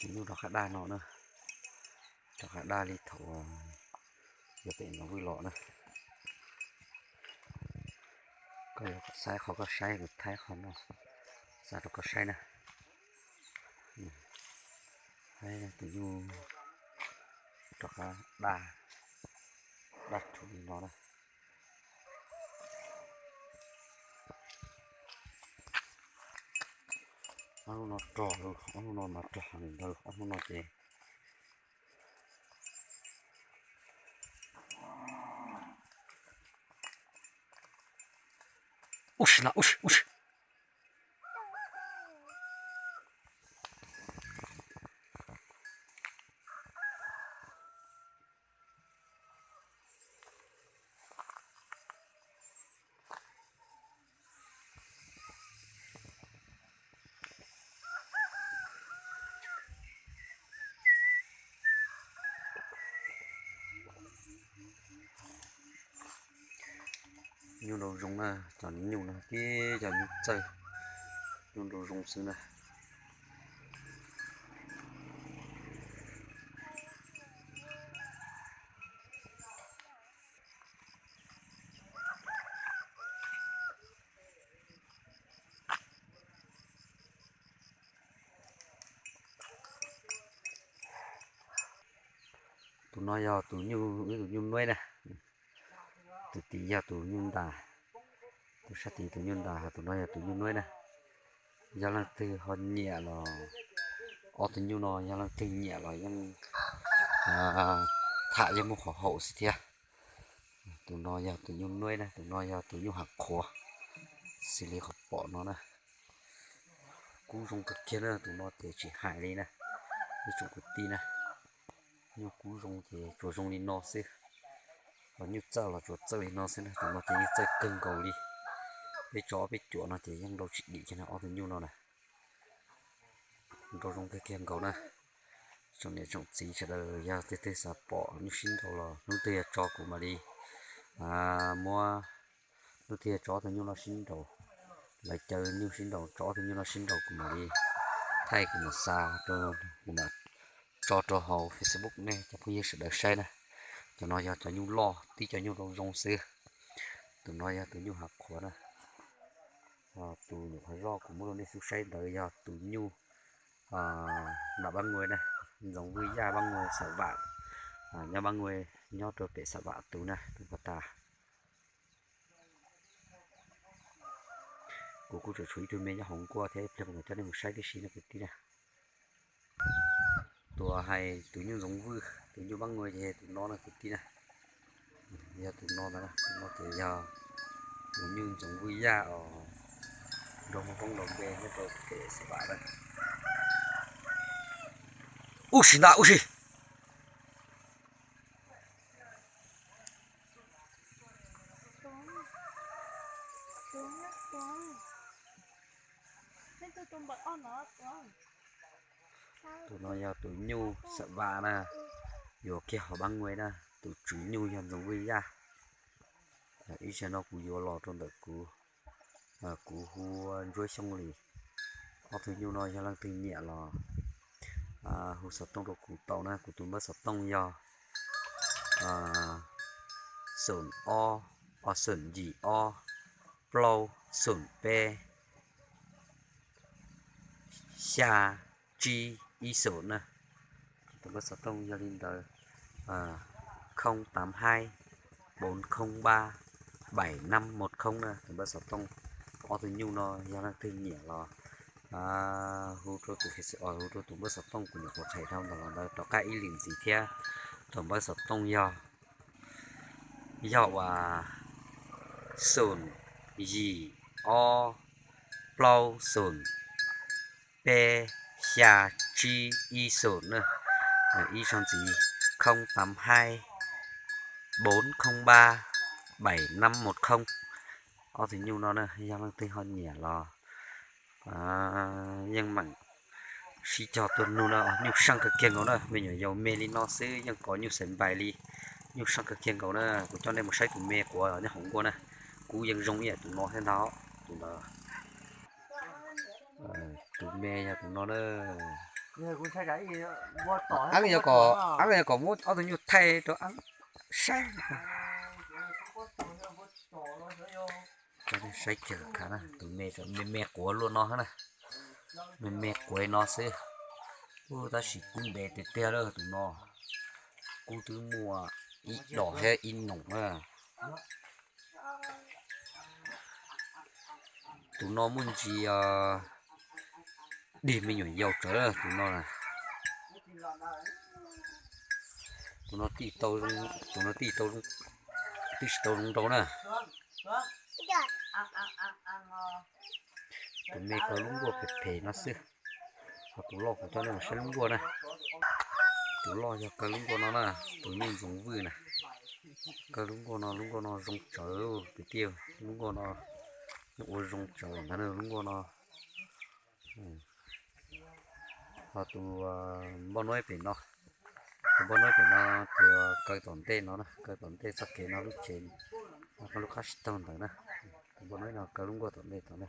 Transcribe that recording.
Tsis nyuj rov qab daj no na, rov qab daj li thaum yuav pem no vwj los na. Koj yuav saib qhov koj saib, kuv thaij qhov no xa rau koj saib na. Tus nyuj rov qab daj, daj rhuv li no na. Ob lub no rog, ob lub no mas rog heev li ntag, ob lub no ces. Ub si na, ub si, ub si. Nyuj nraum zoov na, cov nyuj no tib cov nyuj txawj, nyuj nraum zoov xwb na. Tus no yog tus nyuj, ib tus nyuj nuaib na. Tus tid yog tus nyuj ntas, tus sab tid tus nyuj ntas, tus no yog tus nyuj nuaib na. Yog leej twg ho nyiam los, ob tug nyuj no yog leej twg nyiam los yeej tham yeej muaj qhov haum xwb thiab. Tus no yog tus nyuj nuaib na, tus no yog tus nyuj hav qhuav, xws li qhov pom no na. Kub zoo kawg kiag na, tus no ces tsis hais li na, ib tsoom kwv tij na. Nyuj kub zoo ces tsuas zoo li no xwb, ho nyuj txawj los tsuas txawj li no xwb na, tus no ces yeej txawj kawg nkaus li. Peb tso ob peb cuam no ces yeej nrau tsis dim kiag na, ob tug nyuj no na. Nrau zoo kawg kiag nkaus na. Tsoom niam tsoom txiv sawv daws yog leej twg xav pom nyuj sib nraus los hnub twg yog tso kuv mam li muab, hnub twg yog tso ob tug nyuj no sib nraus, lawv caw nyuj sib nraus, tso ob tug nyuj no sib nraus kuv mam li thaij, kuv mam xa rau, kuv mam tso rau hauv Facebook nej cov phooj ywg sawv daws saib na. Cov no yog cov nyuj loj, tib cov nyuj zoo zoo xwb. Tus no yog tus nyuj hav qhuav na. Tus nyuam qhuav zoj kuv muab rau nej xub saib ntawd yog tus nyuj nram Pab Nguj na, Ntxoov Vwj Yaj Pab Nguj Xam Vam, nyob Pab Nguj, nyob rau pem Xam Vam tus na, tus puag ta. Kuv kuj tseem tshuav ib tug me nyob hauv nkuaj thiab, ib pliag kuv mam coj nej mus saib tib si no kwv tij na. Tus hais tus nyuj Ntxoov Vwj, tus nyuj Pab Nguj ces tus no na kwv tij na. Yog tus no ntag, tus no ces yog tus nyuj Ntxoov Vwj Yaj os, nrog Hmoob Koob nrog npe nyob rau pem Xam Vam na. Ub si ntag, ub si. Tus no yog tus nyuj Xam Vam na, yuav kiag hauv Pab Nguj na, tus tswv nyuj yog Ntxoov Vwj Yaj. Ib zaug no kuv yuav los rau ntawm kuv, kuv hu ua Ntsuab Xyooj Lis. Ob tug nyuj no yog leej twg nyiam los hu xov tooj rau kuv tau na, kuv tus npawb xov tooj yog xoom ob, xoom yim ob, plaub xoom peb, xya tsib ib xoom na. Tus npawb xov tooj yog li ntawd, không tám hai bốn không ba bảy năm một không na, tus npawb xov tooj. Ob tug nyuj no yog leej twg nyiam los hu rau tus Face, hu rau tus npawb xov tooj kuv nyuam qhuav qhia dhau ntawd los ntawd rov qab ib lwm ntxiv thiab. Tus npawb xov tooj yog, yog uas xoom yim ob plaub xoom peb xya tsib ib xoom na. Ib zaug ntxiv, không tám hai bốn không ba bảy năm một không. Ob tug nyuj no na, yog leej twg ho nyiam los yeej meem sib cog tuaj nug na. Nyuj seej kawg kiag nkaus na, me nyuam yaus me li no xwb yeej kov nyuj xaiv npais li. Nyuj seej kawg kiag nkaus na, kuv coj nej mus saib tus me quav nyob hauv nkuaj na. Kub yeej zoo ib yam tus no thiab ntag, tus ntawd. Tus me yog tus no na. Ab yog kom, ab yog kom muab ob tug nyuj thaij rau ab saib. Cov saib cawg khav na, tus me me me quav luaj no na, me me quav no xwb. Ub, tab sis kub ntev tiag tiag lawm tus no, kub twb muaj ib dos thiab ib noom na. Tus no muaj ntsis dig me nyuam yaus tsawv tus no. Tus no tij tau, tus no tij tau, tij tsis tau zoo nrau na. Tus me kaw lub nkuaj phem phem no xwb. Ho tus loj kuv coj nej mus saib lub nkuaj na. Tus loj yog kaw lub nkuaj no na, tus nyuj ntsoov vwj na. Kaw lub nkuaj no, lub nkuaj no zoo tsawv tiag tiag, lub nkuaj no ua zoo tsawv ntag lub nkuaj no. Ho tus npoj nuab pem no, tus npoj nuab pem no ces kaw tom ntej no na, kaw tom ntej txoj kev no lub tsev, lub qab tsis taug ntawd na. Tus npoj nuab no kaw lub nkuaj tom ntej tod na.